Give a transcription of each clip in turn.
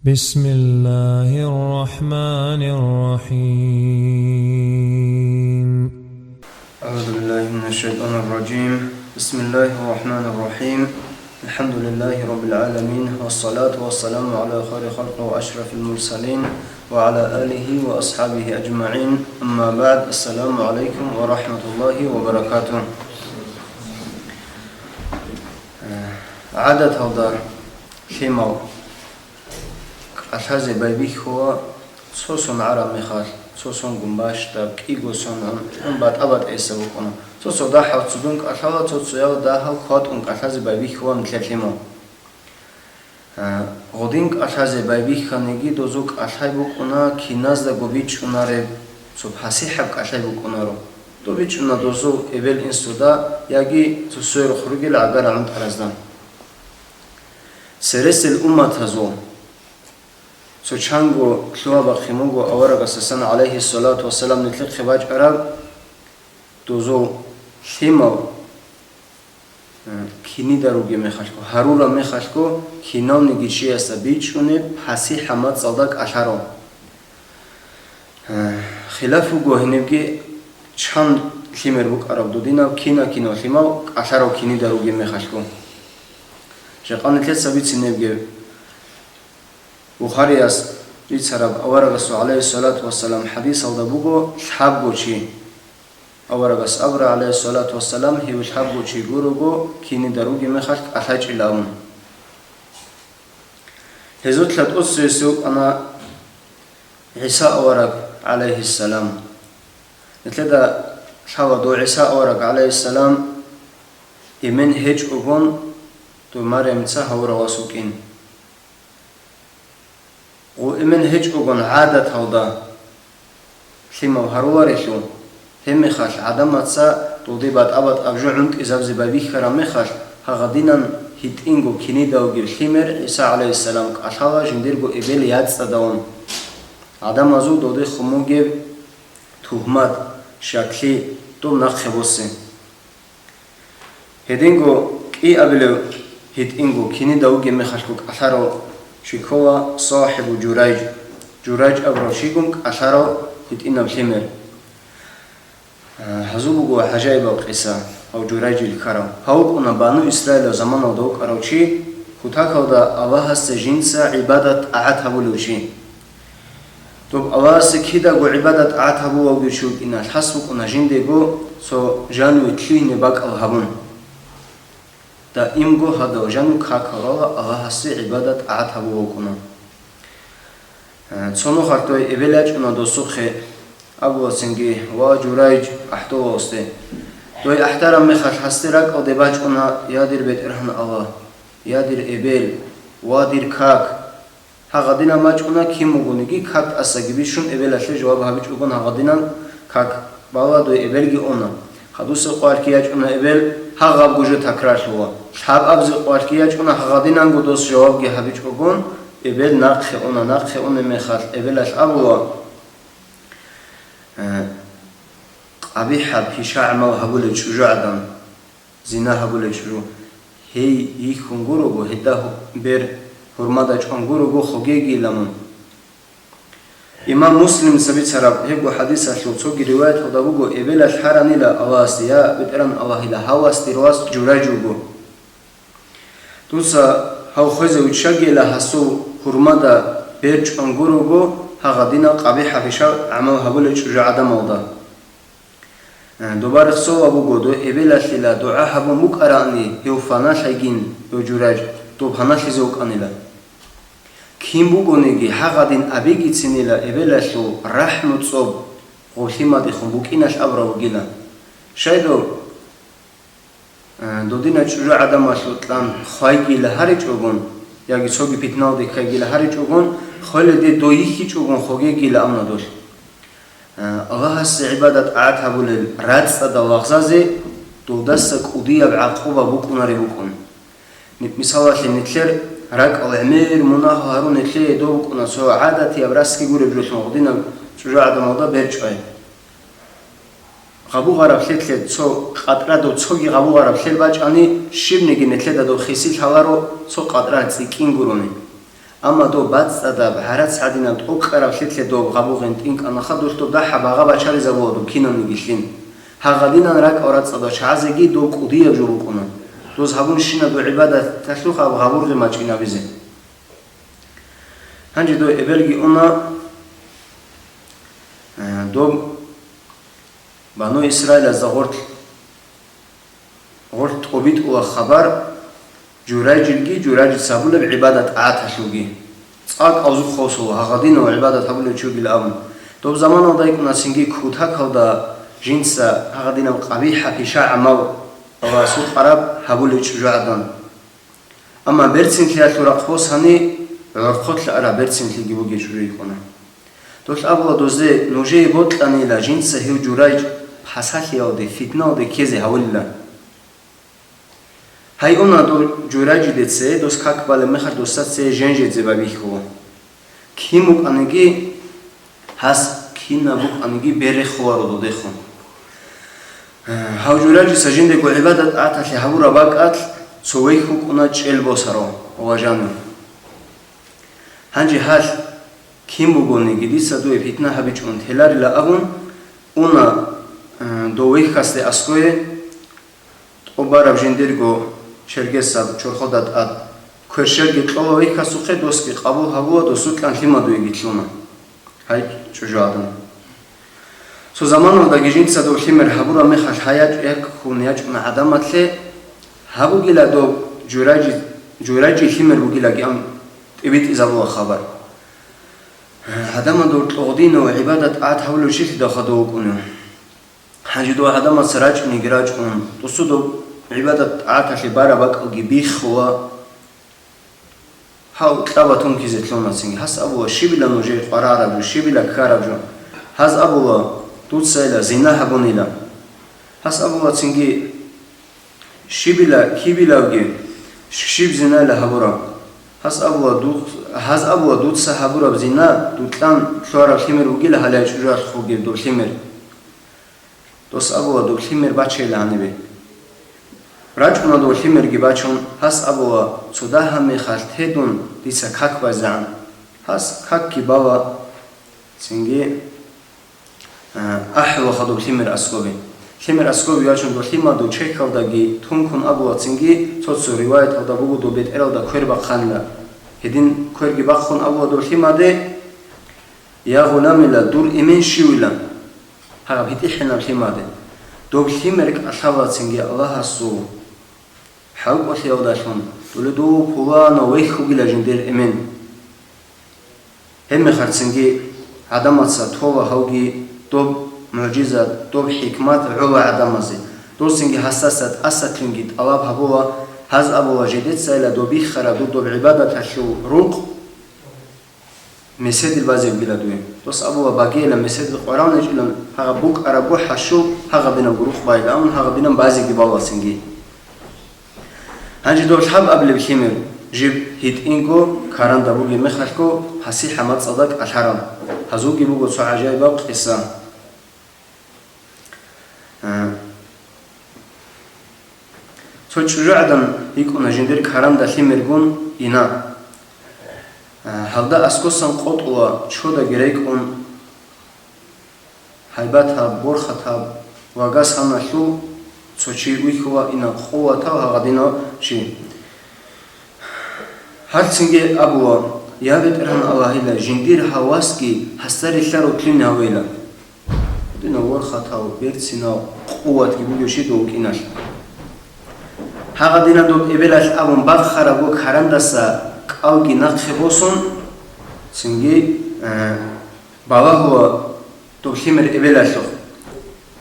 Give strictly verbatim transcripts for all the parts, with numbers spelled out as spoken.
بسم الله الرحمن الرحيم. أعوذ بالله من الشيطان الرجيم. بسم الله الرحمن الرحيم. الحمد لله رب العالمين، والصلاة والسلام على خير خلقه وأشرف المرسلين، وعلى آله وأصحابه أجمعين. أما بعد، السلام عليكم ورحمة الله وبركاته. ГӀадаталда лъимал кӀалъазе байбихьула, цо сон гӀараб мехалъ, цо сонгун бащдаб, кӀиго сон ун, ун батӀа-батӀияса букӀуна. Цо-цо дагьав цудун кӀалъала, цо-цояв дагьав кватӀун кӀалъазе байбихьула нилъер лъимал. А, гъодин кӀалъазе байбихьаниги, дозул кӀалъай букӀуна киназдаго бичӀчӀунареб цо пасихӀаб кӀалъай букӀунаро. Доб бичӀчӀуна дозул эбел-инсуда яги цо сверухъ ругел гӀагар гӀунтӀаразда. Цересел умматазул цо чанго лъугьа-бахъин буго аварагасдасан, гӀалайгьиссалату вассалам, нилъехъе бачӀараб дозул лъимал, э, кинида ругеб мехалъго, гьарураб мехалъго, кинавниги чиясда бичӀчӀунеб пасихӀаб мацӀалда кӀалъаро. Э, хилаф буго гьенибги, чан лъимер букӀараб додинаб, кина-кинав лъимал кӀалъарав кинида ругеб мехалъго. Жакъа нилъеца бицинебги, Бухарияс бицараб аварагасул, гӀалайгьиссалату вассалам, хӀадисалда буго лъабго чи. Аварагас абура, гӀалайгьиссалату вассалам, гьев лъабго чи гурого, кинида ругеб мехалъ кӀалъачӀила абун. Гьезулъа тӀоцевесев вукӀана ГӀиса авараг, гӀалайгьиссалам. Нилъеда лъала дов ГӀиса авараг, гӀалайгьиссалам, эмен гьечӀогон дов Марямица гьавурав вас вукӀин. Гъов эмен гьечӀогон гӀадаталда лъимал гьаруларелъул, гьебмехалъ гӀадамаца дулде батӀа-батӀаб жо гӀунтӀизабизе байбихьараб мехалъ, гьагъадинан гьитӀинго кинида вугев лъимер ГӀиса гӀалайгьиссалам кӀалъала жиндирго эбел яцӀцӀадавун. ГӀадамазул додехун бугеб тугьмат, щаклъи доб нахъе босе. Гьединго кӀиабилев гьитӀинго кинида вугеб мехалъго кӀалъарав чи ккола сахӀибу Журайж, Журайж абурав чигун кӀалъарав гьитӀинаб лъимер. Гьазул буго гӀажаибаб къиса, гьав Журайжил ккарав. Гьав вукӀуна Бану Исраилал заманалда вукӀарав чи, кутакалда Аллагьасде жинца гӀибадат-тӀагӀат гьабулев чи. Доб Аллагьасе кидаго гӀибадат-тӀагӀат гьабулевги чи вукӀиналъ, гьас вукӀуна жиндего цо жаниве лъугьине бакӀал гьабун. Даимго гьадав жанив какал рала Аллагьасе гӀибадат-тӀагӀат гьабулев вукӀуна. Цо нухалъ дой эбел ячӀуна досухъе, абула цинги: «Ва, Журайж», ахӀдолаосде. Дой ахӀдараб мехалъ гьасде ракӀалде бачӀуна: «Я дир БетӀергьан Аллагь, я дир эбел, ва дир как». Гьагъадинан бачӀуна кин бугониги, как тӀасаги бищун эбелалъе жаваб гьабичӀогон гьагъадинан как бала дой эбелги уна. Хадусе къвалъги ячӀуна эбел, гьагъабго жо такрарлъула. Лъабабзе къвалъги ячӀуна, гьагъадинанго дос жавабги гьабичӀогон, эбел нахъе уна, нахъе унеб мехалъ эбелалъ абула: «Э, къабихӀаб пиша гӀамал гьабулев чӀужугӀадан». Зина гьабулев чӀужу, гьей йихьун гурого, гьедда гьу-, бер гьурмада чӀван гурого хогейгила мун. Имам Муслимица бицараб гьебго хӀадисалъул цоги риваяталда буго, эбелалъ гьаранила Аллагьасде: «Я БетӀергьан Аллагьила, гьав вас дир вас Журайж вуго. Дуца гьав хвезе виччагейила, гьасул гьурмада бер чӀван гурого, гьагъадинаб къабихӀаб пиша гӀамал гьабулев чӀужугӀадамалда». Э, доба рехсола буго, дой эбелалъила дугӀа гьабун букӀараани, гьев фаналъайгин, гьев Журайж, доб гьаналъизе вукӀанила. Кин бугониги, гьагъадин абигицинила эбелалъул рахӀму цӀоб гъов лъимадехун букӀиналъ абураб бугила. Щайдал, э, додина чӀужугӀадамалъул кьан хвайгила гьаричӀогон, яги цоги питналде ккайгила гьаричӀогон, хвеледе дой йихьичӀогон хогейгила амна долъ. Аллагьасе гӀибадат-тӀагӀат гьабулел рацӀцӀадал лагъзазе дулдаса кӀудияб гӀакъуба букӀунареб букӀун. Ни-, мисалалъе, нилъер ракӀал гӀемер мунагь гьарун нилъее дов букӀуна цо гӀадатияб расги гуреб жолъун гъудинаб чӀужугӀадамалда бер чӀвай. Гъабугъараб лъелъе цо къатӀрадав цоги гъабугъараб лъел бачӀани, щибниги нилъеда дов хиси лъаларо цо къатӀра цӀикӀкӀин гурони. Амма доб бацӀцӀадаб, гӀарац гӀадинаб, тӀокӀкӀараб лъикӀлъи доб гъабу гъен тӀинкӀанаха, дулъ доб дагьаб багъа бачаризе букӀуна доб кинабниги лъим. Гьагъадинан ракӀал рацӀцӀадал чагӀазеги доб кӀудияб жо букӀуна. Доз гьабунщинаб доб гӀибадаталъухъ гьаб гъабурги мачӀинабизе. Гьанже доб эбелги уна, э, доб Бану Исраилазда гъорлъ, гъорлъ тӀобитӀула хабар, Журайжилги, Журайжица гьабулеб гӀибадат-тӀагӀаталъулги. ЦӀакъ авзухъ хосула, гьагъадинав гӀибадат гьабулев чи вугилан абун. Доб заманалда йикӀуна цинги кутакалда жинца гьагъадинаб къабихӀаб пиша-гӀамал ва сукъараб гьабулев чӀужугӀадан. Амма берцинлъиялъул рахъ босани, гӀорхъолъа араб берцинлъиги бугев чӀужу йикӀуна. Долъ абула дозе, нужее бокьанила жинца гьев Журайж пасалъиялде, фитналде ккезе гьавулила. Гьай уна дов Журайжиде цее, дос как балеб мехалъ досда цее женжезе байбихьула. Кин букӀаниги, гьас кинаб букӀаниги беррехъуларо додехун. Гьав Журайжица жиндего гӀибадат-тӀагӀаталъе гьабураб бакӀалъ цо вехь вукӀуна чӀел босаро ва жанив. Гьанже гьалъ кин бугониги дица дуе питна гьабичӀун теларила абун, уна, э, дов вехьасде аскӀое, тӀубараб жиндирго чергесаб чорхода тӀад. Кверщелги кьола вехьасухъе, досги къабул гьабула, досукьан лъимадуеги лъуна. Гьай, чӀужугӀадан. Цо заманалдаги жинца дов лъимер гьабураб мехалъ гьай ячӀ-, яккун ячӀуна гӀадамалъе, гьабугила дов Журайжи-, Журайжи лъимер бугилаги ам тӀибитӀизабула хабар. ГӀадамал дов кьогъдинав гӀибадат-тӀагӀат гьавулев чилъидалха дов вукӀунев. Гьанже дов гӀадамаца рачӀунеги рачӀун, досу доб гӀибадат-тӀагӀаталъе бараб бакӀалги биххула. Гьав кьаба тункизе лъуна цинги. Гьас абула, щибила нужее къварараб жо, щибила ккараб жо. Гьаз абула, дуцайила зина гьабунила. Гьас абула цинги, щибила, кибилавги, щиб зинайила гьабураб. Гьас абула, ду-, гьаз абула, дуца гьабураб зина, дукьан лъугьараб лъимер вугила гьалай чӀужуялъухъ вугеб доб лъимер. Дос абула, доб лъимер бачейила гьанибе. РачӀуна дов лъимерги бачун, гьас абула, цо дагьаб мехалъ тедун дица как базегӀан. Гьас какги бала, цинги, а, ахӀулаха доб лъимер аскӀобе. Лъимер аскӀобе вачун дов лъимадул чехьалдаги тункун абула, цинги цо-цо риваяталда буго доб бетӀералда квер бахъанила. Гьедин кверги бахъун абула дов лъимаде, Я гъуламила, дур эмен щивила? Гьаб гьитӀихӀинаб лъимаде. Доб лъимер кӀалъала цинги Аллагьасул хӀалкӀолъиялдалъун, дуе дов пуланав вехь вугила жиндир эмен. Гьебмехалъ цинги гӀадамаца тола гьавги доб мугӀжизат, доб хӀикмат гӀола гӀадамазе. Дос цинги гьасдаса тӀасалъунги тӀалаб гьабула, гьаз абула, жидецайила доб биххараб дур доб гӀибадаталъул рукъ. Меседил базе бугила дуе. Дос абула, багейилан меседил къварав нечӀилан, гьагъаб букӀарабго хӀашул, гьагъабинабго рукъ байилан, гьагъабинан базеги баласинги. Гьанже дов лъабабилеб лъимер, жиб гьитӀинго каранда бугеб мехалъго гьасихӀа мацӀалда кӀалъараб. Гьазулги буго цо гӀажаибаб къиса. А, цо чӀужугӀадан йикӀуна жиндир каранда лъимергун ина. А, гьалда аскосан къотӀула чодаги рекӀун, гьайбатаб, борхатаб ва гасаналъул цо чи вихьула ина къуватав гьагъадинав чи. Гьалцинги абула, Я БетӀергьан Аллагьила, жиндир гьав васги гьасда рилълъарав лъим гьавейилан. Гьадинав ворхатав, берцинав, къуватги бугев щидав вукӀиналъ. Гьагъадинав доб эбелалъ абун бахъарабго карандаса кӀалги нахъе босун, цинги, э, балагьула доб лъимер эбелалъухъ.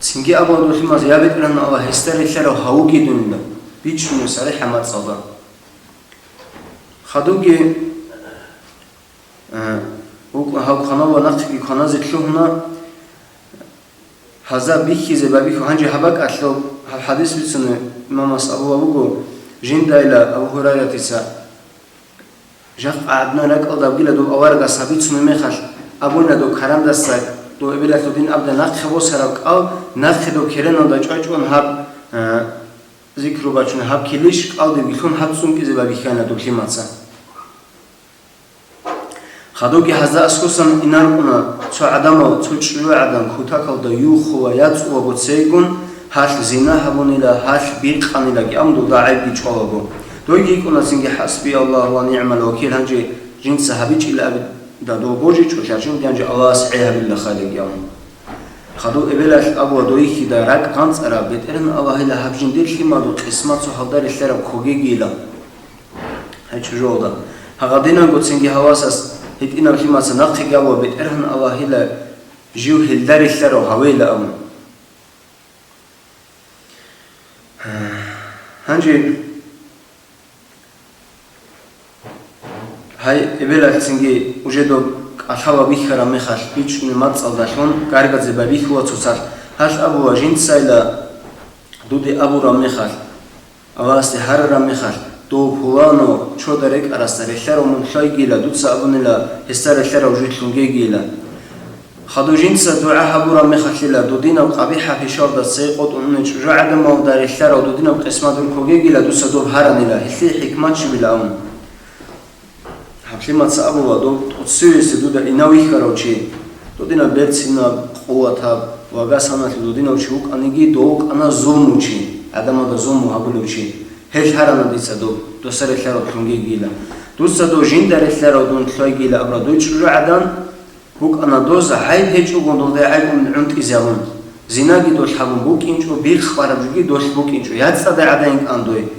Цинги абула доб лъималаз, Я БетӀергьан Аллагь, гьесда рилълъарав гьавуги дунила, бичӀчӀунев сарихӀа мацӀалда. Хадубги, э, вукӀун гьав кванав ва нахъеги кваназе лъугьуна, гьазда бихьизе байбихьу. Гьанже гьаб бакӀалъул гьаб хӀадис бицунеб имамас абула буго, жиндайила Абу Гьурайратица, жакъа гӀаднан ракӀалда абгила доб аварагас гьаб бицунеб мехалъ, абуна доб карандаса, доб эбелалъул дин абда нахъе босараб кӀал, нахъе доб кереналда чӀвачӀун гьаб, э, зикру бачун гьаб килищ кӀалдибги лъун гьаб цӀункӀизе байбихьана доб лъимаца. Гьадуги гьазда аскусан инаркъуна цо гӀадамал, цо чӀужугӀадан кутакалда юхула яцӀулаго цейгун, гьалъ зина гьабунила, гьалъ бикъанила кӀиямдулда гӀайбги чӀвалаго. Дойги йикӀуна цинги: «ХӀасби Аллагь ва нигӀмал вакил», гьанже жинца гьабичӀила абида дов божичӀо, лъарчӀун гьанже Аллагьас гӀей гьабилла хайлаги абун. Хадув эбелалъ абула дойихьида ракӀ гъанцӀараб: «БетӀергьан Аллагьила, гьаб жиндир лъимаду къисмат цо гьалда релълъараб ккогегийила». Гьай чӀужуялда. Гьагъадинанго цинги гьавасас гьитӀинав лъимаца нахъеги абула: «БетӀергьан Аллагьила, жив гьелда релълъарав гьавейила», – абун. Гьанже гьай эбелалъцинги уже доб кӀалъала бихьараб мехалъ бичӀчӀуни мацӀалдалъун гаргадзе байбихьула цоцалъ. Гьалъ абула жинцайила дуде абураб мехалъ, Аллагьасде гьарараб мехалъ: «Дов пуланав чода рекӀарасда релълъарав мун лъайгила, дуца абунила, гьесда релълъарав жив лъунгейгила». Хадув жинца дугӀа гьабураб мехалъила, дудинаб къабихӀаб пишалда цей къотӀун унел чӀужугӀадамалда релълъарав дудинаб къисмат дур ккогегила, дуца доб гьаранила, гьелъие хӀикмат щибила абун. Гьаб лъимаца абула: «Дов тӀоцевесев дуда инав вихьарав чи, дудинаб берцинаб, къуватаб ва гасаналъул дудинав чи вукӀаниги, дов вукӀана зулмучи, гӀадамалда зулму гьабулев чи. Гьел гьарана дица доб, досда релълъарав лъунгейгила. Дуца дов жинда релълъарав дун лъайгила», – абураб дой чӀужугӀадан. БукӀана доз гӀайб гьечӀого долда гӀайбун гӀунтӀизе абун. Зинаги долъ гьабун букӀинчӀо, бихъ бараб жоги долъ букӀинчӀо, яцӀцӀадай гӀадайин кӀан дой.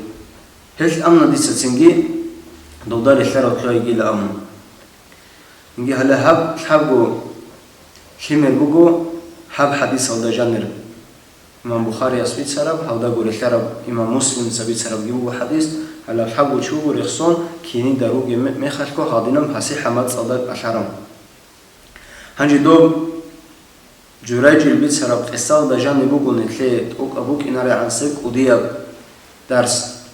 Гьелъ амна дица цинги долда релълъарав лъайгила абун. Инги гьале гьаб лъабго лъимер буго гьаб хӀадисалда жанир. Имам Бухарияс бицараб, гьалдаго релълъараб имам Муслимица бицарабги буго хӀадис, гьале лъабго чи вуго рехсон кинида ругеб ме-, мехалъго гьадинаб пасихӀаб мацӀалда кӀалъарав. Гьанже доб Журайжил бицараб къисалда жаниб буго нилъее тӀокӀаб букӀинарегӀан цеб кӀудияб дарс.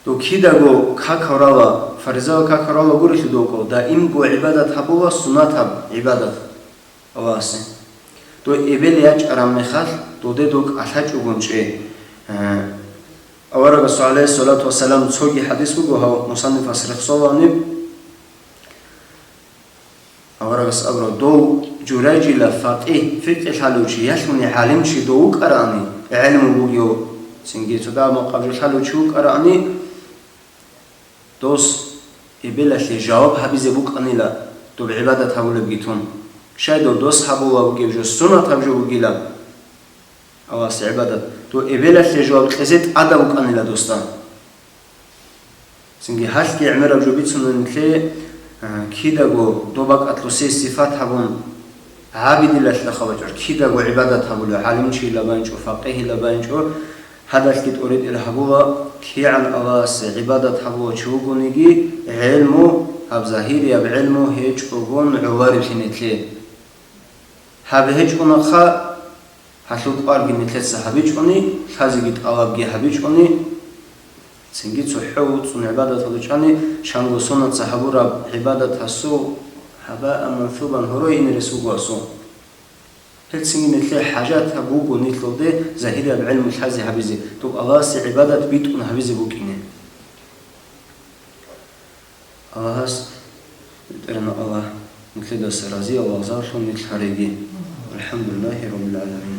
Дов кидаго какал рала, фаризаял какал рала гурелъул довго, даимго гӀибадат гьабула, сунатаб гӀибадат Аллагьасе. Дов эбел ячӀараб мехалъ, доде дов кӀалъачӀогун чӀе. Э, Аварагасул, гӀалайгьиссалату вассалам, цоги хӀадис буго гьав мусаннифас рехсолани, Аварагас абура, дов Журайжила факъигь, фикъи лъалев чи, ялъуни гӀалимчи дов вукӀараани, гӀелму бугев, цинги цо дагьаб макъаб жо лъалев чи вукӀараани, дос эбелалъе жаваб гьабизе букӀанила доб гӀибадат гьабулебги тун. Щай дов дос гьабула бугеб жо сунатаб жо бугила, Аллагьасе гӀибадат, дов эбелалъе жаваб кьезе тӀадаб букӀанила досда. Цинги гьалъги гӀемераб жо бицуна нилъее, а, кидаго доб бакӀалъ досие сифат гьабун гӀабидилалъа хабачӀар, кидаго гӀибадат гьабулев, гӀалимчийила байнчӀо, факъигьила байнчӀо, гьадалъги тӀоритӀел гьабула, кигӀан Аллагьасе гӀибадат гьабулев чи вугониги, гӀелму, гьаб загьирияб гӀелму гьечӀогун гӀоларевлъи нилъее. Гьаб гьечӀунахъа, гьалъул кӀварги нилъеца гьабичӀони, лъазеги тӀалабги гьабичӀони, цинги цохӀо вуцӀцӀун гӀибадаталда чӀани, шанго сонаца гьабураб гӀибадатасул гьабаан мансубан гьорой ине рес вуго асул. Гьелцинги нилъее хӀажат гьаб буго нилъулде загьирияб гӀелму лъазе гьабизе, доб Аллагьасе гӀибадат битӀун гьабизе букӀине. Аллагьас, БетӀергьан Аллагь, нилъедаса разиялъ лагъзаллъун нилъ гьареги. ВалхӀамдулиллагьи раббил гӀаламин.